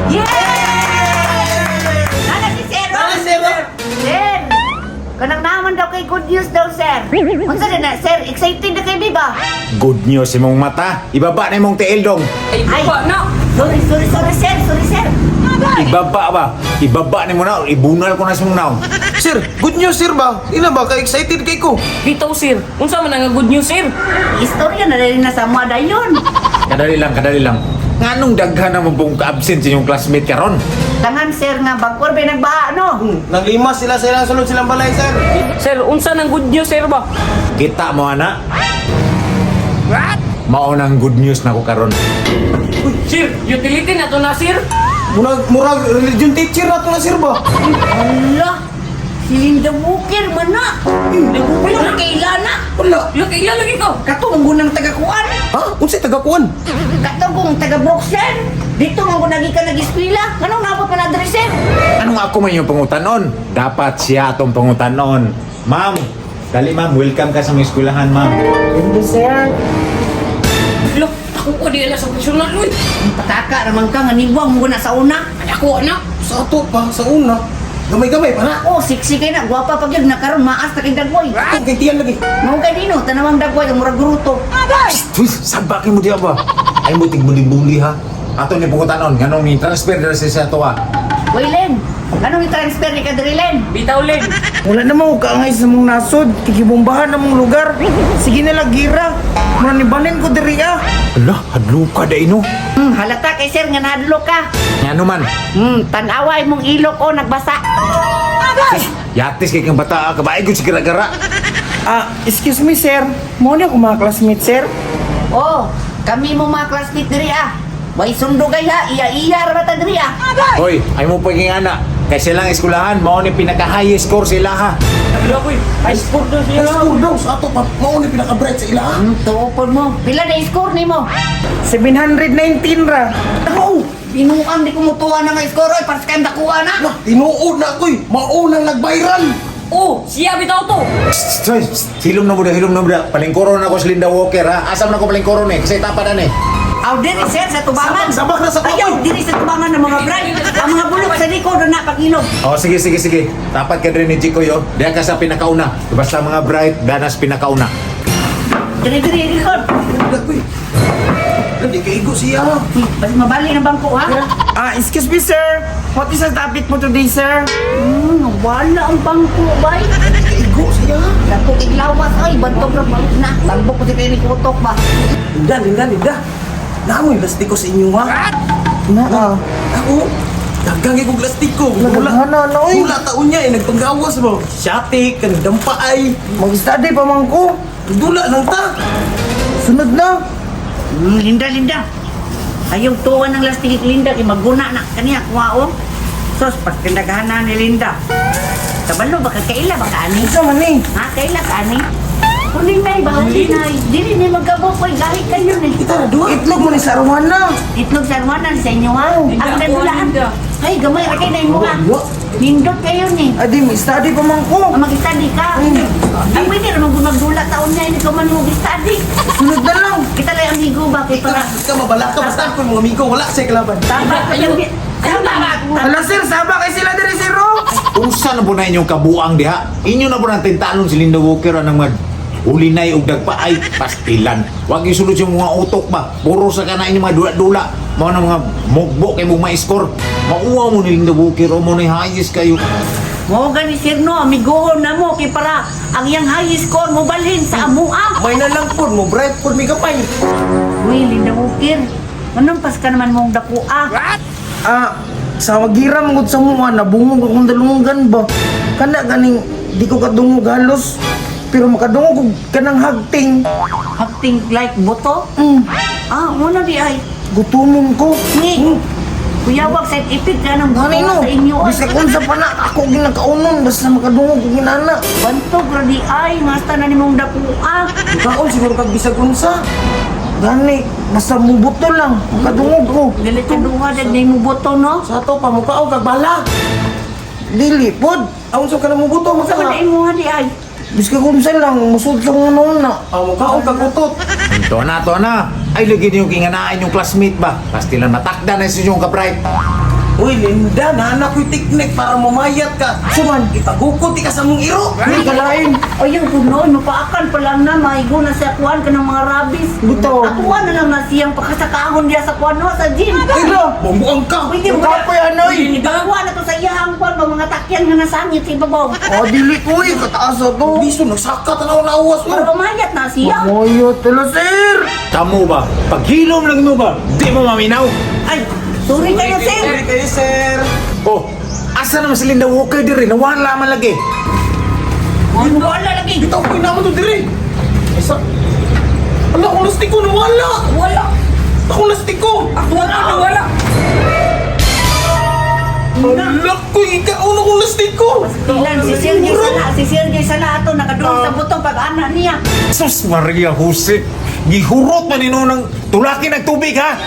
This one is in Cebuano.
Yeah! Nana si Sir! Nana si Sir! Sir! Kanang naman daw kay good news daw, sir. Unsa na na, sir? Excited na kay, di ba? Good news imong mata. Ibaba na imong tiil dong. Ay, Ay. ba na? Sorry, sorry, sorry, sir. Sorry, sir. Ibaba ba? Ibaba ni mo na. Ibunal ko na sa mong naong. Sir, good news, sir, ba? Ina ba ka-excited kay ko? Bitaw, sir. Unsa man ang good news, sir? Istorya na rin na sa mga dayon. Kadali lang, kadali lang. Nganong daghan na mong ka-absent sa inyong classmate karon? Tangan, sir, nga bangkor ba nagbaha, no? Naglima sila sa ilang sulod silang balay, sir. Sir, unsa nang good news, sir ba? Kita mo ana. What? Mao nang good news nako karon. Sir, utility na to na, sir. Murag, murag religion teacher na to na, sir, ba? Ala, si Linda Walker man na. Wala kaila na. Wala. Yo, kaila lagi ko. Kato mong gunang tagakuan. Ha? Unsay tagakuan? Kato kong taga Brookshire. Dito mong gunagi ka nag-eskwela. Anong nabot pa na diri, sir? Anong ako man yung pangutanon? Dapat siya atong pangutanon. Ma'am, dali ma'am, welcome ka sa mga eskwelahan, ma'am. Thank you, sir. Lo, ako ko di na sa personal, uy. Ang pataka raman ka nga niwang mo na sa una. Ay, ako na. Sa ato pa, sa una. Gamay-gamay pa na. Oh, sexy kay na, gwapa pag yun nakaron maas na kay dagway. Ito, kay tiyan lagi. Mao kay dino tanawang dagway ang murag gruto. Psst, uy, sabakin mo diya ba? Ay mo tigbuli-buli ha. Ato ni pangutanon, nganong ni transfer diri sa ato ha. Hoy Len, anong i-transfer ni ka diri, Len? Bitaw, Len. Wala na mo kaangay sa mong nasod. Kikibombahan na mong lugar. Sige na lang, gira. Mura ni banin ko diri ah. Ala, hadlo ka dai no. Halata kay sir nga nahadlok ka. Ngano man? Tan-away mong ilok o nagbasa. Yatis kay kang bata ka ba gud si gara-gara. Ah, excuse me, sir. Mo ni ako mga classmate, sir. Oh, kami mo mga classmate diri ah. Way sundo gay ha, iya-iya ra ta diri ah. Hoy, ay mo paging ana. Kay silang eskwelahan, mao ni pinaka highest score sila ha. Lo, uy. High score daw siya. High school daw, sa ato pa. Mao ni pinaka-bright sa ila. ha? Tuopon mo. Pila na score nimo? 719 ra. Ako! Binuang di ko mutuwa na nga score oy, para sa kayong dakuha na. Na, tinuod na ako'y. Maunang nag-viral. Oh, siya bitaw to. Psst, hoy, psst, hilom na mo da, hilom na mo da. Palingkoro na ako si Linda Walker ha. Asam na ko palingkoro ni kasi tapat na ni. Aw diri sir sa tubangan. Sabak, sabak na sa tubangan. Ayaw diri sa tubangan ng mga bride. Ang mga bulok sa likod na pag-ilog. Oh, sige, sige, sige. Tapat ka rin ni Chico yo. Diya ka sa pinakauna. Basta mga bright, danas pinakauna. Diri diri likod. Ako'y. Hindi kaigo siya. Uy, basta mabali ng bangko ha. Ah, excuse me, sir. What is the topic mo today, sir? Wala ang bangko bay. Kaigo siya. Dato iglawas ay bantog ra ba na. Tambok ko si kay ni kutok ba. Linda, Linda, Linda. Namoy lastiko sa inyo ha. Na, ah. Ako, dagang ikong lastiko. Nagaghana na, oy. Wala taon niya eh, nagpanggawas mo. Siyatik, kanagdampa ay. Mag-study pa man ko. Dula lang ta. Sunod na. Linda, Linda. Ayaw tuwa ng lastik Linda kay maguna na kaniya kuha oh. Sos pagkandaghanan ni Linda. Kabalo baka kaila baka ani. Isa man eh. Ha, kaila ka ani? Ulinay ba ulinay? Dili ni magkabok koy gahi kayo ni. Kita na duha. Itlog mo ni sa arwana. Itlog sa arwanan sa inyo ha. Linda, Ang kuha, nadulaan. Linda. Ay, gamay ra kay na imo ha. Wa. Nindot kayo ni. Adi, study pa man ko. Ang mag-study ka. Ang pwede ra man magdula taon niya hindi ka man mag-study. Sunod na lang. Kita lang amigo ba kay Ikaw, para ikaw mabala ka. Basta ako yung mga amigo. Wala siya kalaban. tama Ayaw. Tama. Hala, sir. Saba kay sila diri, sir, oh. Unsa na po na inyong kabuang diha? Inyo na po nang tintalon si Linda Walker anang mag ulinay og dagpa ay pastilan. Wag isulod yung mga utok ba. Puro sa kana inyong mga dula-dula. Mao na mga mugbo kay mong ma-score. Mauwa mo ni Linda Walker o mo ni highest kayo. Mo gani sir no, amigohon na mo kay para ang iyang high score mo balhin sa amua. May na lang po. Mo bright po. May kapay. Uy, Linda Walker. Anong pas ka naman mong dakua? Ah, sa wagira mangud sa mua nabungog akong dalungan ba. Kana ganing di ko kadungog halos. Pero makadungog og kanang hagting. Hapting like boto? Mm, Ah, muna di ay. gutomon ko. Ni, kuyawag sa ipit ka ng boto Gani no, sa inyo. Ay. bisag unsa pa na ako ginakaunon basta makadungog og inana. Bantog ra di ay, ngasta na ni mong dakua. Kaon siguro kag bisag unsa. Gani, basta mubuto lang, makadungog ko. Galit ka duha dag ni mo boto no. Sa ato pa mukhaon kag bala. Dili pod. Aon sa ka na mubuto Sa maka. wala imo ha di ay. Bisag unsa lang, musud lang una. Aw mukhaon kag utot. To na, to na. Ay, lagi niyo kinganaan yung classmate ba? Pastilan matakda na sa inyong kabright. Uy, Linda, naanak ko'y teknik para mamayat ka. Suman, ipagukot ka sa mong iro. Uy, kalain. Ayaw ko noon, mapaakan pa lang na, maigo na sa kuan ka ng mga rabis. Bitaw. Akuan na lang na siyang pakasakahon niya sa kuan no, sa gym. Ay, la, bumbuang ka. Uy, di mo Kapoy, anoy. Akuan na to sa iyang kuan, mga takyan nga nasangit sa ibabaw. Oh, dili ko eh. Kataas na to. Biso, nagsaka, tanaw na uwas mo. Pero umayat na siya. Mamayat tala, sir. Kamu ba? Paghilom lang mo ba? Di mo maminaw. Ay, sorry kayo, sir. Sorry kayo, sir. Oh, asa naman si Linda Walker diri? Nawala man lagi. Wala lagi. Bitaw ko'y naman to diri. Isa. Ala, akong lastiko, nawala. Wala. Akong lastiko. Ako wala, wala. Ala ko, ikaw na akong lastiko. Ilan, si Sergey Sala, si Sergey Sala ato, nakadulog sa butong pag-ana niya. Sus Maria Jose, gihurot man nino ng tulaki ng tubig ha.